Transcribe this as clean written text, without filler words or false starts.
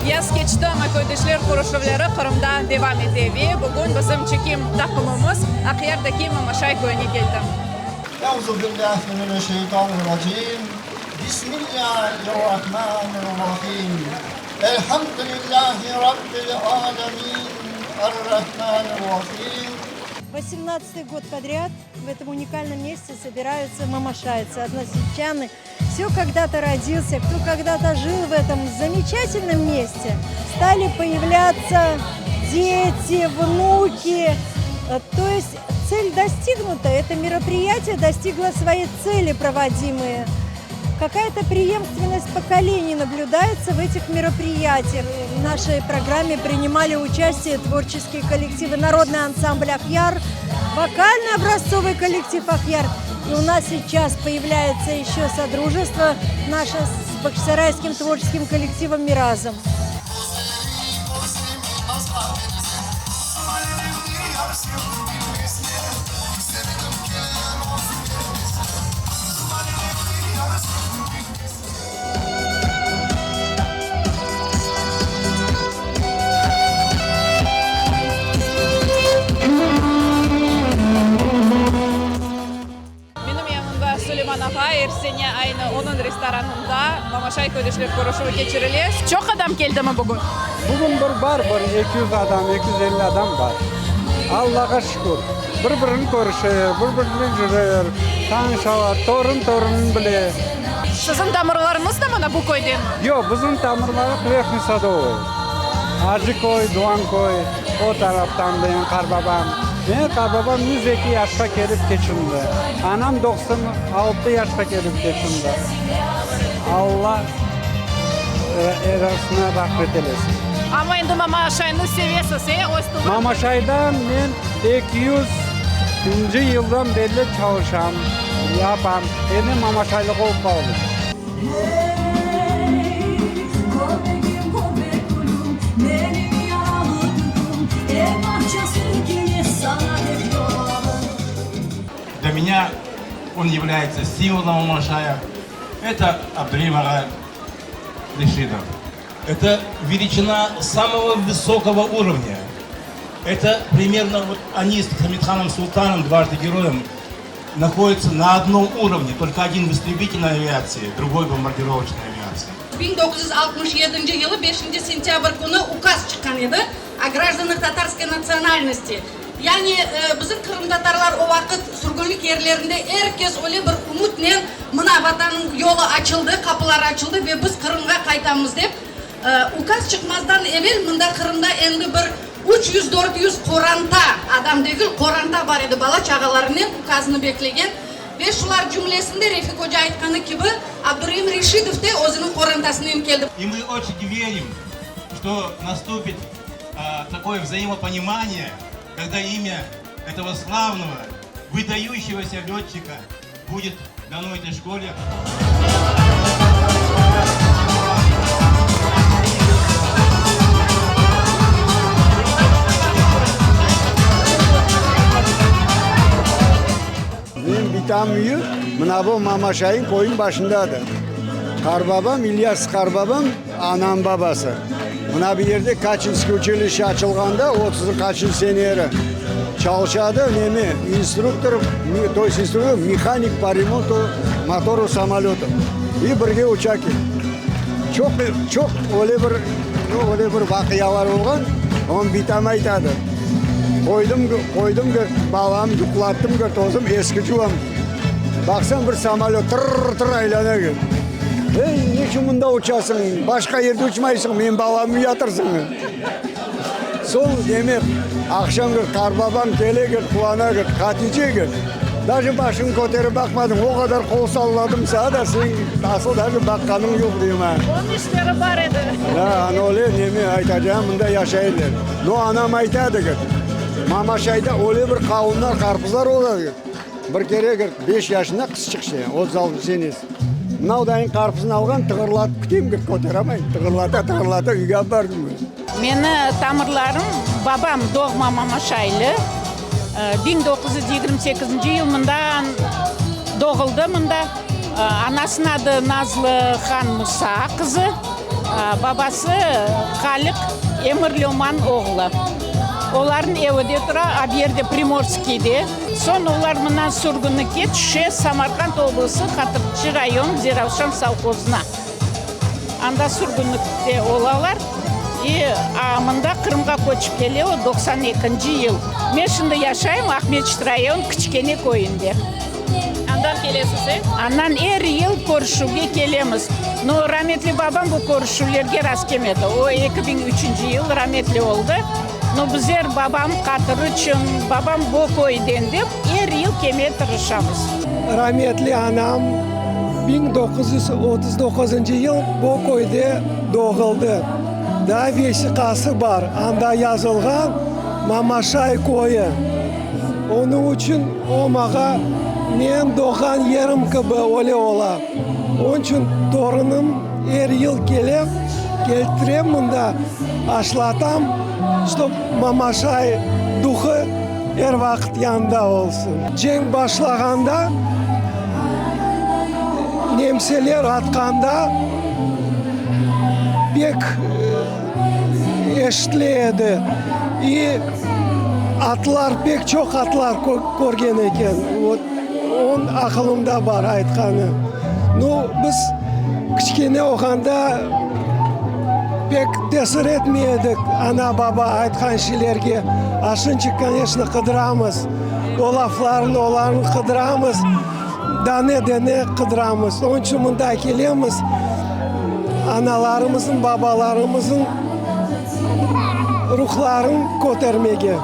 Yaz keçti, amma köydeşler körüşüvleri Qırımda devam ete. Ve bugün bizim çekim taqımımız Aqyardaki Mamaşay köyüne keldi. Euzu billahi mineşşeytanirracim. Bismillahirrahmanirrahim. Elhamdülillahi rabbil alemin. Errahmanirrahim. Восемнадцатый год подряд в этом уникальном месте собираются мамашайцы, односельчане. Все когда-то родился, кто когда-то жил в этом замечательном месте. Стали появляться дети, внуки. То есть цель достигнута, это мероприятие достигло своей цели проводимые. Какая-то преемственность поколений наблюдается в этих мероприятиях. В нашей программе принимали участие творческие коллективы «Народный ансамбль «Ахьяр», вокальный образцовый коллектив «Ахьяр». И у нас сейчас появляется еще содружество наше с Бахчисарайским творческим коллективом «Миразом». Menim yanımda Suleyman ağa, er sene aynı onıñ restoranında Mamaşay köydeşler körüşüvi keçirile. Çoq adam keldimi bugün? Bugün bir bar, bir 200 adam, 250 adam bar. Allağa şükür, bir-birini körüşe, bir-birinen yürer, tanışalar, torun torunın bile. Siziñ tamırlarıñız da mına bu köydenmi? Yoq, bizim tamırlarıq Verhniy Sadovoy, Acıköy, Duvanköy, o taraftan menim qarbabam. Menim qarbabam 102 yaşqa kelip keçindi. Anam 96 yaşqa kelip keçindi. Alla erasına rahmet eylesin. Amma endi Mamaşaynı sevesiz, e, öz tuvğan köyüñizni? Mamaşayda men 200 nci yıldan berli çalışam, yapam. Endi mamaşaylıq olıp qaldım. Для меня он является символом Мамашая. Это Абдулим ağa Решидов. Это величина самого высокого уровня. Это примерно вот они с Амет-Ханом Султаном, дважды героем, находятся на одном уровне, только один в истребительной авиации, другой в бомбардировочной авиации. 1967 yılı beşinci sentâbr künü ukaz çıqqan edi O grajdanah tatarskoy natsıonalnosti. Yani bizim qırımtatarlar o vaqıt sürgünlik yerlerinde er kes öyle bir ümütnen mına Vatannıñ yolu açıldı, qapılar açıldı ve biz Qırımğa qaytamız dep. Ukaz çıqmazdan evel mında Qırımda endi bir 300-400 qoranta, adam degil, qoranta bar edi bala-çağalarınen ukaznı beklegen. Ve şular cümlesinde, Refik oca aytqanı kibi, Abdureim Reşidov de özüniñ qorantasınen keldi. И мы очень верим, что наступит такое взаимопонимание, когда имя этого славного, выдающегося летчика будет дано этой школе. Menim bitam üyü mına bu Mamaşayın köyüñ başındadır. Qarbabam, İlyas qarbabam, anam babası. Mına bu yerde Kaçinskiy uçilişçe açılğanda, otuzı qaçıncı seneri, çalışadı, neme, instruktor, to есть instruktor, mehanik po remontu motorov samolötov. İ birge uça eken. Çoq, çoq öyle bir, nu, öyle bir vaqialar olğan, onı bitam aytadı. Qoydım, qoydım, balam, yuqlattım, özüm eski cuvam. Baqsam, bir samolöt tır-tır aylana eken. Ey, ne içün mında uçasıñ, başqa yerde uçmaysıñ, menim balamnı uyatırsıñ. Soñ, demek, aqşam bir qarbabam kele eken, quvana eken, Hatice eken, daje başıñnı köterip baqmadıñ, o qadar qol salladım saña da, sen asıl daje baqqanıñ yoq, deyim a. Onıñ işleri bar edi. Da, ana öyle neme aytacağım, mında yaşaylar. No, anam aytadı eken, Mamaşayda öyle bir qavunlar, qarpızlar ola eken. Bir kere 45 yaşında qızçıq şey, 36 senesi. Mınavdayın qarpızını alğan, tığırlatıp kütem, köteramayım. Tığırlata, tığırlata üyge alıp bardım. Meni tamırlarım, babam doğma Mamaşaylı, 1928 yıl mında doğuldı mında. Anasınıñ adı Nazlı Han Musa qızı. Babası Halıq Emir Löman oğlu. Olarnıñ evi de tura a bu yerde Primorskiyde. Soñ olar mından sürgünlikke tüşe Samarqand oblası Qatırçı rayon Zeravşan sovhozına. Anda sürgünlikte olalar. İ a mında Qırımğa köçip kele o 92-nci yıl. Men şimdi yaşayım Aqmeçit rayon Kiçkene köyünde. Andan kelesiz, e? Andan er yıl körüşüvge kelemiz. No, rametli babam bu körüşüvlerge rastkelmedi. O 2003-nci yıl rametli oldı. No, bizler babam hatırı içün, babam bu köyden dep, er yıl kelmege tırışamız. Rametli anam 1939-ncı yıl bu köyde doğuldı. Daa vesiqası bar, anda yazılğan Mamaşay köyü. Onıñ içün o maña menim doğğan yerim kibi öyle ola. Onıñ içün torunım er yıl kele, keltirem mında, aşlatam, ştob Mamaşay duhı er vaqıt yanında olsun. Cenk başlağanda, nemseler atqanda pek eşitile edi. İ atlar, pek çoq atlar körgen eken. Vot, onıñ aqılımda bar aytqanı. Nu, biz kiçkene olğanda pek tesir etmey edik ana-baba aytqan şeylerge. A şinci, koneçno, qıdıramız. O laflarnı, olarnı qıdıramız. Dane-dene qıdıramız. Onıñ içün mında kelemiz, analarımıznıñ, babalarımıznıñ ruhların kötermege.